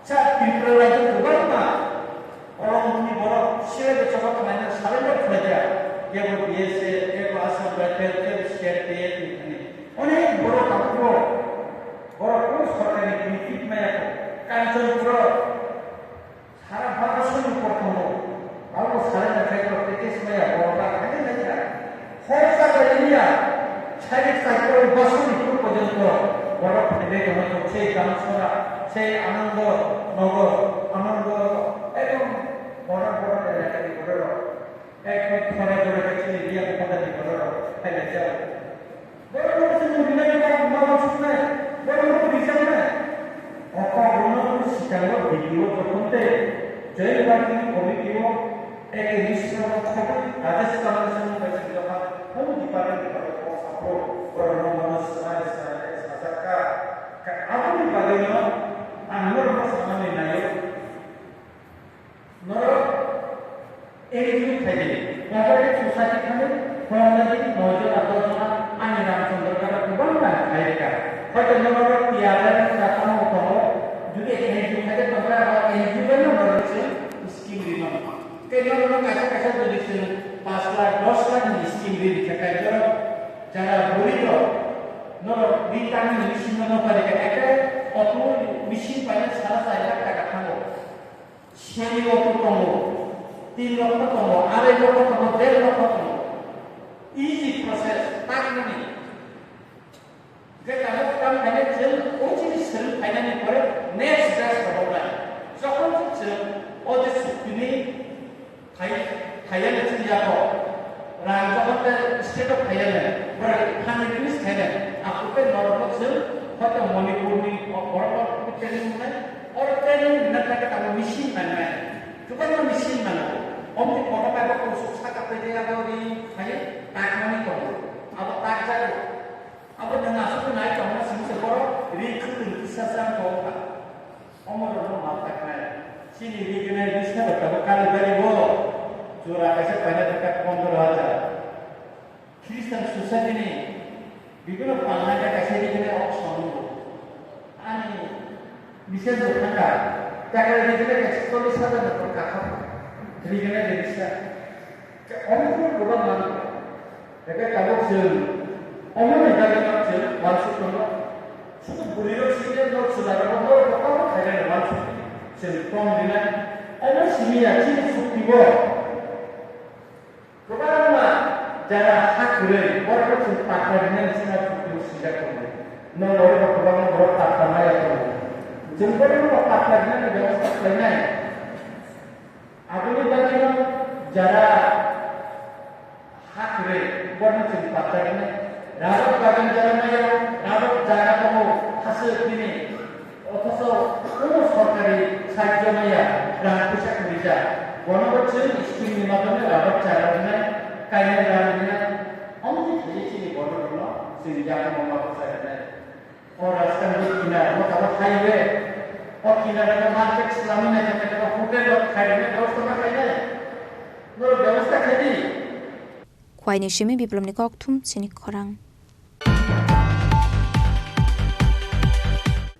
sa Tripura rajyo kwbangma Oro wngkha borok C R P chobak khlaina surrender khlaikha. Kebo B S F, kebo Assam Rifle, kebo C R P F ni thani. Onek borok tabukbo borok kunu sorkarni benefit maya kho. Kanchanpuro sara Bharat songni prothom o. Abo surrender khlaikha, package maya borok ba thani naikha. Hor jaga India, sari cycle basuri pur porjonto borok phainai tongo, sei Damsora, sei Anando Nagar, Anando, ekdom borok borok elakani borok. Ekdom thore thore khe chini India ni borok phainai jago. Borok no chini India ni borok ma suknai, borok no rijaknai. Oko bono sikango video jokhon tei Jai Bharati ni committee o eke Misra no khoboi Rajesh Kamal Singh bai swijak kha, home department ni bagwi kok saphuru borok no mano swmai swmai khe sajak kha. Khe aboni bagwi no ang norok no sanani naio. Norok N G O khaidi, cooperative society khaidi, phwrwngnani noijona, doshjona, ani Ramchandra kata kwbangma khairikha. Hoito norok T R F ni sathamo tongo, jodi N G O khaidi tongkha, abo N G O bai no norok se scheme rino. Tei norok no kaisa kaisa jodi se paanch lakh, dos lakh ni scheme ri rikha, tei norok jara buri rok, norok ri tangmani machine no nokha rikha, ekhe auto machine paina sara char lakh taka thango. Semi auto tongo, tin lokho tongo, arai lokho tongo, der lokho tongo. Easy process, takmani. Je tabuk tam khainai chwng o chini swrwng khainani pore next batch rohornai. Jokhon se chwng o je suktini khai, khaiyani chini yago rang jokhon te state of khaiyani, pore family finish khainai, aphuru khe norokno chwng hoito Manipurni o borok borok training wngnai, oro training wngna thangkhe tamo machine nangnai. Kwbangma machine nango. Omni kotor kaibo kusuk saka twi twi abo ri khai takmani tongo. Abo takjago. Abo nwng aswk nai tongma simi se borok ri khwtwng kisa chang tong kha. Omo rokno mal taknai. Chini ri gwnai ri saka tabuk kali bari bo. Jora kaisa paina thangkha pondro hajar. Christian society ni bibino pal nai kaisa ri gwnai auction wngo. Ani bising bo thangkha, taka ri gwnai kaisa chollish hajar ni pore kakha ri gwnai ri bisa. Omo kwbang man. Eke tabuk chwng omo ni bagwi no chwng uansuk tongo. Sudu bwrwi rok side no chwla rok no rok no khaina ni uansuk chwng tong rinai. Omo simi ya chini sukti bo. Kwbangma jara ha kwrwi, borokno chwng patta rinani chwngno chwng swijak tongo. Nwng borokno kwbangma borok patta maya tongo. Chwng borokno patta rinani bebosta khlainai. Aboni bagwino jara ha kwrwi, borokno chwng patta rinai. Rajak bagan jara maya, rajak jaga tongo, haswk bini. Othocho kuno sorkari sahajyo maya, rang puisa kwrwijak. Bono bo chwng scheme ni madhyome rajak jaga rwnai, kainai rang rwnai. Omo khe thaiwi chini borok rokno chwng yakung ma bwsa rwnai. O rasta ni kinar, o tabuk highway, o kinar o market swlamwi naikha naikha hotel rok khairoknai bebosta ma khainai. Norok bebosta khaidi. Khwaini simi Biplobni kokthum chini khorang.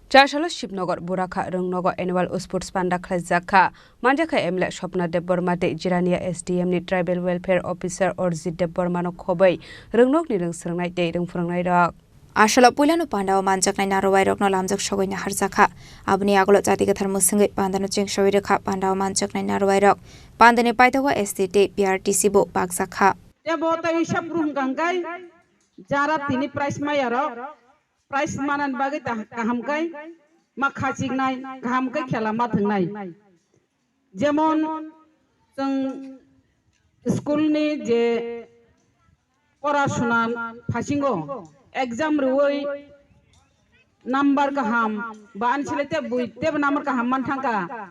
Chasalo Shibnagar Burakha Rwngnogo annual sports panda khlaijak kha. Manjakha M L A Swapna Debbarma tei Jirania S D M ni Tribal Welfare Officer Orjit Debbarma no khobwi rwngnokni rwng swrwngnai tei rwng phwrwngnairok. Asalo puilano pandao manjaknai narwai rokno lamjak sogwi naharjakha. Aboni agulo jati kwthar mwswngwi pandano chengsawi rwkha pandao manjaknai narwai rok. Pandani paithago S T tei P R T C bo bakjakha. Tebo tei wisa phuru hwnkha hwnkhe jara tini prize maya rok prize manani bagwi ta-, kaham khe ma khachiknai, kaham khe khela ma thwngnai. Jemon chwng school ni je pora suna phasingo exam rwui number kaham ba ani sile tei bui tebo number kaham man thangkha,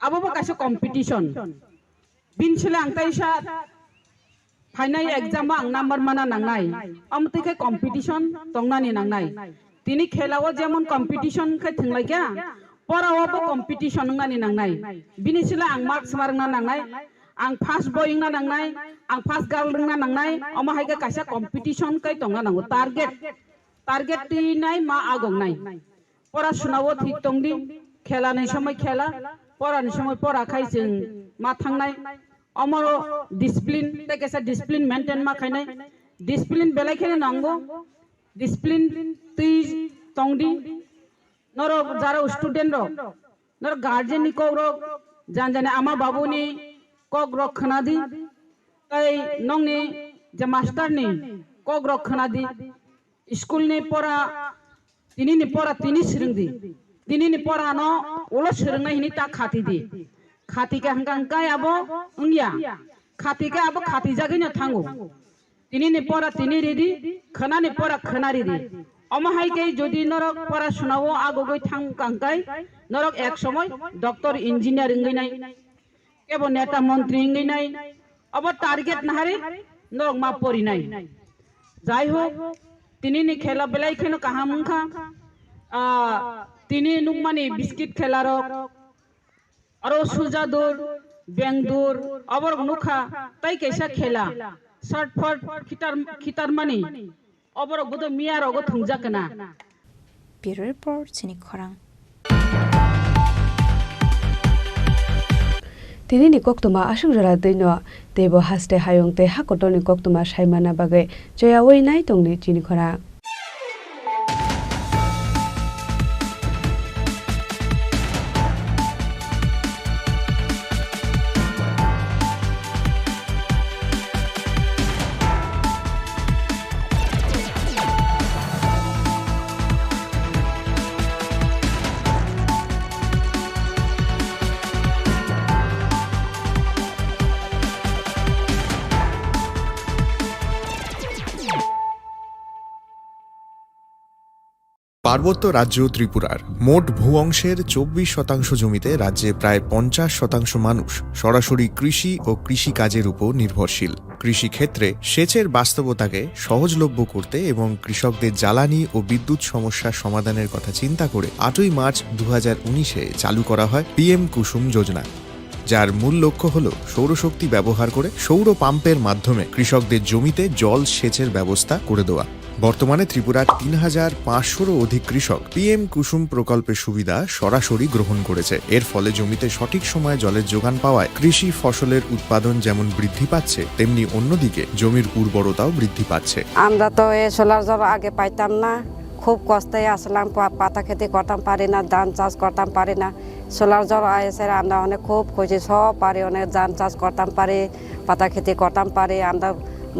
abo bo kaisa competition. Bini sile ang teisa phainai exam o ang number mana nangnai, omo twi khe competition tongnani nangnai. Tini khela o jemon competition khe thwnglaikha, pora o bo competition wngnani nangnai. Bini sile ang marks ma rwngna nangnai, ang first boy wngna nangnai, ang first girl wngna nangnai, omo hai khe kaisa competition khe tongna nango, target, target twi nai ma agok nai. Pora suna o thik tongdi, khela ni somoi khela, pora ni somoi pora khai chwng ma thangnai. Omoro discipline, tei kaisa discipline maintain ma khainai. Discipline belai kheno nango. Discipline twi tongdi. Norok jara student rok, norok guardian ni kok rok, jan jani ama babu ni kok rok khwnadi. Tei nokni je master ni kok rok khwnadi. School ni pora, tini ni pora tini swrwng di. Tini ni pora no ulo swrwng nai hini ta khati di. Khati khe hwnkha hwnkhe abo wngya. Khati khe abo khati jagwi no thango. Tini ni pora tini ridi, khwna ni pora khwna ridi. Omo hai khe jodi norok pora suna o agogwi thang kha hwnkhe norok ek somoi doctor, engineer wngwi nai. ebo neta montri wngwi nai, obo target nahari norok ma porinai. Jai hok, tini ni khela belai kheno kaham wngkha. Ah, tini nukmani biskit khela rok, aro suja dur, beng dur, oborok nukha, tai kaisa khela, shot put, khitar, khitarmani, oborok bodo miya rogo thungjak kana. Bureau Report, Chini Khorang. Tini ni koktwma aswk jora twino, teibo haste hayung tei hakotorni koktwma saimana bagwi choyawi nai tongni Chini Khorang. পার্বত্য রাজ্য ত্রিপুরার মোট ভূ অংশের চব্বিশ শতাংশ জমিতে রাজ্যে প্রায় পঞ্চাশ শতাংশ মানুষ সরাসরি কৃষি ও কৃষিকাজের উপর নির্ভরশীল। কৃষিক্ষেত্রে সেচের বাস্তবতাকে সহজলভ্য করতে এবং কৃষকদের জ্বালানি ও বিদ্যুৎ সমস্যা সমাধানের কথা চিন্তা করে আটই মার্চ দু হাজার উনিশে চালু করা হয় পিএম কুসুম যোজনা, যার মূল লক্ষ্য হল সৌরশক্তি ব্যবহার করে সৌর পাম্পের মাধ্যমে কৃষকদের জমিতে জল সেচের ব্যবস্থা করে দেওয়া। বর্তমানে ত্রিপুরার তিন হাজার পাঁচশোরও অধিক কৃষক পিএম কুসুম প্রকল্পের সুবিধা সরাসরি গ্রহণ করেছে। এর ফলে জমিতে সঠিক সময়ে জলের যোগান পাওয়ায় কৃষি ফসলের উৎপাদন যেমন বৃদ্ধি পাচ্ছে, তেমনি অন্যদিকে জমির উর্বরতাও বৃদ্ধি পাচ্ছে। আমরা তো এই সোলার জল আগে পাইতাম না, খুব কষ্টে আসলাম, পা-, পাতা খেতে করতাম পারি না, ধান চাষ করতাম পারি না। সোলার জল এসে আমরা অনেক খুব খুশি, সব পারি, অনেক ধান চাষ করতাম পারি, পাতা খেতে করতাম পারি, আমরা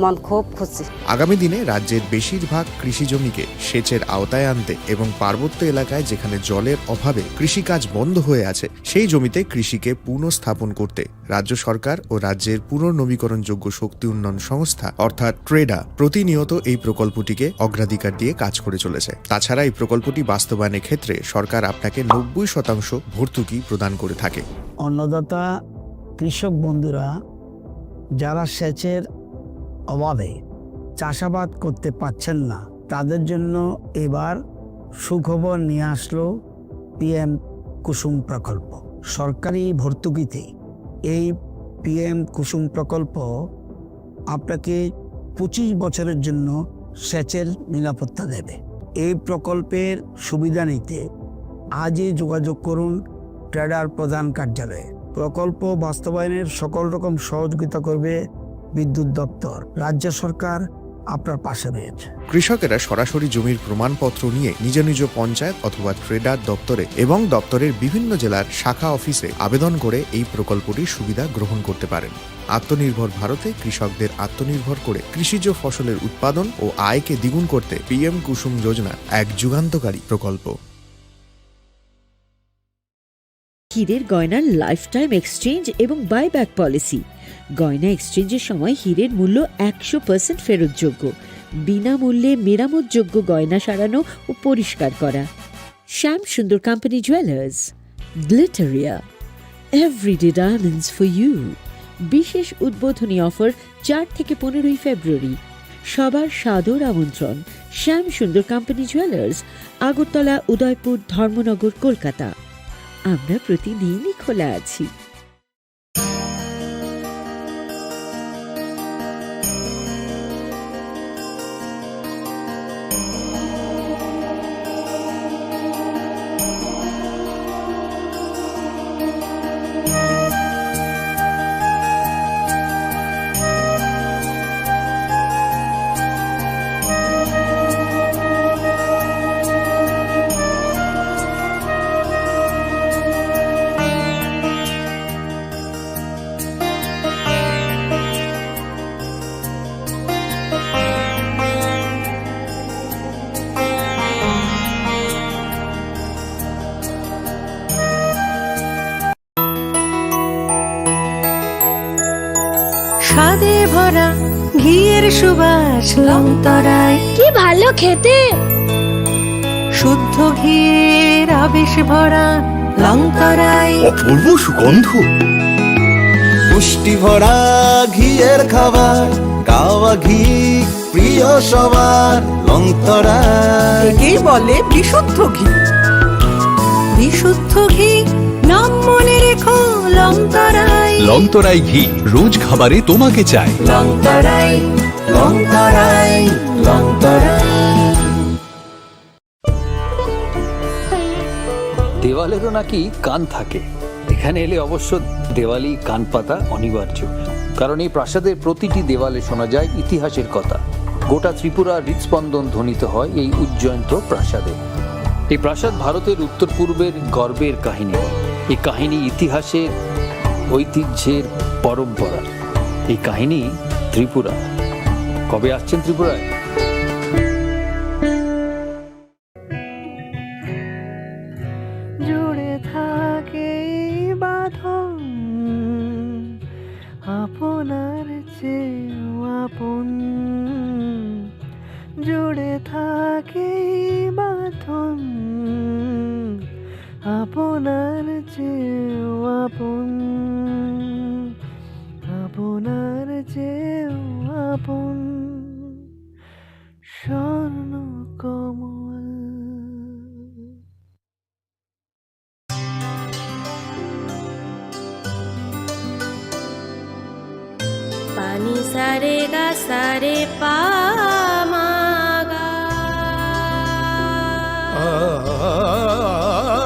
মন খুব খুশি। আগামী দিনে রাজ্যের বেশিরভাগ কৃষি জমিকে সেচের আওতায় আনতে এবং পার্বত্য এলাকায় যেখানে জলের অভাবে কৃষিকাজ বন্ধ হয়ে আছে, সেই জমিতে কৃষিকে পুনঃস্থাপন করতে রাজ্য সরকার ও রাজ্যের পুনর্নবীকরণযোগ্য শক্তি উন্নয়ন সংস্থা অর্থাৎ ট্রেডা প্রতিনিয়ত এই প্রকল্পটিকে অগ্রাধিকার দিয়ে কাজ করে চলেছে। তাছাড়া এই প্রকল্পটি বাস্তবায়নের ক্ষেত্রে সরকার আপনাকে নব্বই শতাংশ ভর্তুকি প্রদান করে থাকে। অন্নদাতা কৃষক বন্ধুরা যারা সেচের অভাবে চাষাবাদ করতে পারছেন না, তাদের জন্য এবার সুখবর নিয়ে আসলো পিএম কুসুম প্রকল্প। সরকারি ভর্তুকিতে এই পিএম কুসুম প্রকল্প আপনাকে পঁচিশ বছরের জন্য সেচের নিরাপত্তা দেবে। এই প্রকল্পের সুবিধা নিতে আজই যোগাযোগ করুন ট্রেডার প্রধান কার্যালয়ে। প্রকল্প বাস্তবায়নের সকল রকম সহযোগিতা করবে বিদ্যুৎ দপ্তর। রাজ্য সরকার আপনার পাশে রয়েছে। কৃষকেরা সরাসরি জমির প্রমাণপত্র নিয়ে নিজ নিজ পঞ্চায়েত অথবা ট্রেডার দপ্তরে এবং দপ্তরের বিভিন্ন জেলার শাখা অফিসে আবেদন করে এই প্রকল্পটির সুবিধা গ্রহণ করতে পারেন। আত্মনির্ভর ভারতে কৃষকদের আত্মনির্ভর করে কৃষিজ ফসলের উৎপাদন ও আয়কে দ্বিগুণ করতে পিএম কুসুম যোজনা এক যুগান্তকারী প্রকল্প। হীরের গয়নার লাইফ টাইম এক্সচেঞ্জ এবং বাইব্যাক পলিসি। গয়না এক্সচেঞ্জের সময় হীরের মূল্য একশো পার্সেন্ট ফেরতযোগ্য। বিনামূল্যে মেরামতযোগ্য গয়না সারানো ও পরিষ্কার করা। Shyam Sundar company jewellers, Glitteria, everyday diamonds for you. বিশেষ উদ্বোধনী অফার চার থেকে পনেরোই ফেব্রুয়ারি। সবার সাদর আমন্ত্রণ। শ্যাম সুন্দর কোম্পানি জুয়েলার্স, আগরতলা, উদয়পুর, ধর্মনগর, কলকাতা। আমরা প্রতিদিনই খোলা আছি। স্বাদে ভরা ঘিয়ের সুবাস লংতরায়। কি ভালো খেতে! শুদ্ধ ঘিয়ের আবেশ ভরা লংতরায়। অপূর্ব সুগন্ধ। মিষ্টি ভরা ঘিয়ের খাবার, গাওয়া ঘি প্রিয় সবার, লংতরাই। একেই বলে বিশুদ্ধ ঘি। বিশুদ্ধ ঘি, নাম মনে রেখো, লংতরাই। লংতরাই ঘি, রোজ খাবারে তোমাকে চাই। লংতরাই, লংতরাই, লংতরাই। দেওয়ালেরও নাকি কান থাকে। এখানে এলে অবশ্য দেওয়ালি কান পাতা অনিবার্য, কারণ এই প্রাসাদের প্রতিটি দেওয়ালে শোনা যায় ইতিহাসের কথা। গোটা ত্রিপুরার হৃদস্পন্দন ধ্বনিত হয় এই উজ্জয়ন্ত প্রাসাদে। এই প্রাসাদ ভারতের উত্তর পূর্বের গর্বের কাহিনী। এই কাহিনী ইতিহাসের, ঐতিহ্যের পরম্পরা। এই কাহিনী ত্রিপুরা। কবে আসছেন ত্রিপুরায়? জুড়ে থাকে এই বাঁধন আপনার চেয়েও আপন, জুড়ে থাকে এই বাঁধন আপনার চেয়েও আপন, আপনার চেয়েও আপন। স্বর্ণ কমল। পানি সারে গা সারে পা।